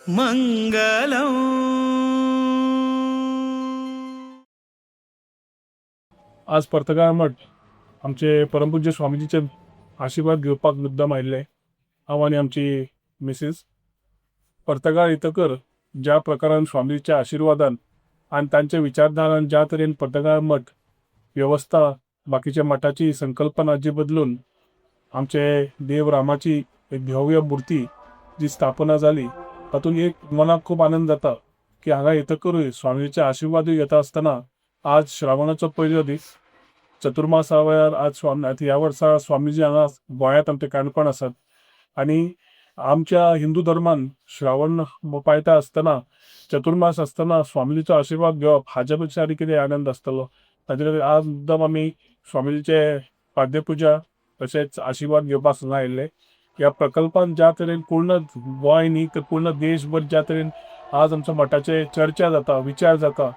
मंगलम. आज पर्तगाळ मठ आमचे परमपूज्य स्वामीजीचे आशिर्वाद घेवपाक मुद्दाम आयिल्ले हांव आनी आमची मिसीस. पर्तगाळ येतकर ज्या प्रकारान स्वामीजीच्या आशिर्वादान आनी तांच्या विचारधारान ज्या तरेन पर्तगाळ मठ वेवस्था, बाकीच्या मठाची संकल्पना जी बदलून आमचे देव रामाची एक भव्य मूर्ती जी स्थापना जाली, तातूंत एक मनाक खूब आनंद जाता की हांगा येतकरूय स्वामीजीचे आशिर्वादूय घेता आसतना आज श्रावणाचो पयलो दीस, चतुर्मासा वेळार आज स्वामी ह्या वर्सा स्वामीजी हांगा गोंयांत आमचे काणकोण आसात. आनी आमच्या हिंदू धर्मान श्रावण पाळटा आसतना, चतुर्मास आसतना स्वामीजीचो आशिर्वाद घेवप हाज्या पेक्षा आनी कितें आनंद आसतलो? ताजे खातीर आज मुद्दम आमी स्वामीजीचे पाद्यपुजा तशेंच आशिर्वाद घेवपाक हांगा आयिल्ले. ह्या प्रकल्पान ज्या तरेन पूर्ण गोंय न्ही तर पूर्ण देशभर ज्या तरेन आज आमच्या मठाचे चर्चा जाता, विचार जाता,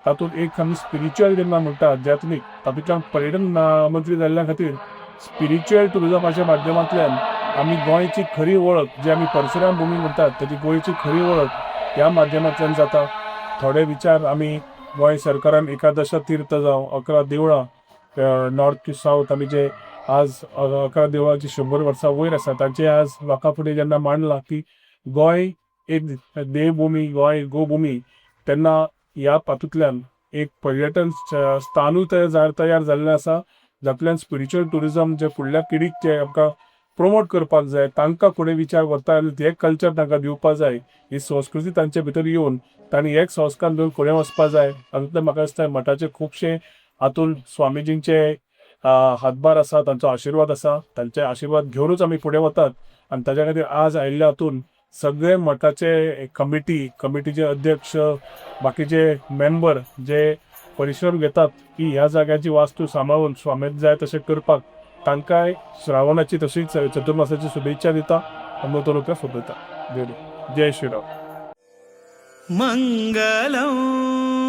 तातूंत एक आमी स्पिरिच्युअल जेन्ना म्हणटा, आध्यात्मीक, तातूंतल्यान पर्यटन मंत्री जाल्ल्या खातीर स्पिरिच्युअल टुरिजमाच्या माध्यमांतल्यान आमी गोंयची खरी वळख, जी आमी परशुराम भुमी म्हणटात, ताची गोंयची खरी वळख ह्या माध्यमांतल्यान जाता. थोडे विचार आमी गोंय सरकारान एकादश तीर्थ जावं 11 देवळां, नॉर्थ टू सावथ आमी जे आज 11 देवळांची 100 वर्सां वयर आसा, तांचे आज लोकां फुडें जेन्ना मांडलां की गोंय एक देवभुमी, गोंय गोभुमी, तेन्ना ह्या तातूंतल्यान एक पर्यटन स्थानूय तयार जाल्लें आसा, जातूंतल्यान स्पिरिच्युअल टुरिजम जे फुडल्या पिडीक जे आमकां प्रोमोट करपाक जाय, तांकां फुडें विचार व्हरता आनी हें कल्चर तांकां दिवपाक जाय, ही संस्कृती तांचे भितर येवन तांणी एक संस्कार घेवन फुडें वचपाक जाय. तातूंतल्यान म्हाका दिसता मठाचे खुबशे हातूंत स्वामीजींचे हातभार आसा, तांचो आशिर्वाद आसा. तांचे आशिर्वाद घेवनूच आमी फुडें वतात. आनी ताज्या खातीर आज आयिल्ल्या हातून सगळे मठाचे कमिटीचे अध्यक्ष, बाकीचे मेंबर जे परिश्रम घेतात की ह्या जाग्याची वास्तू सांबाळून स्वामीक जाय तशें करपाक, तांकांय श्रावणाची तशीच चतुर्मासाची शुभेच्छा दिता. अमृत सोंपयता. जय श्रीराम. मंगलम.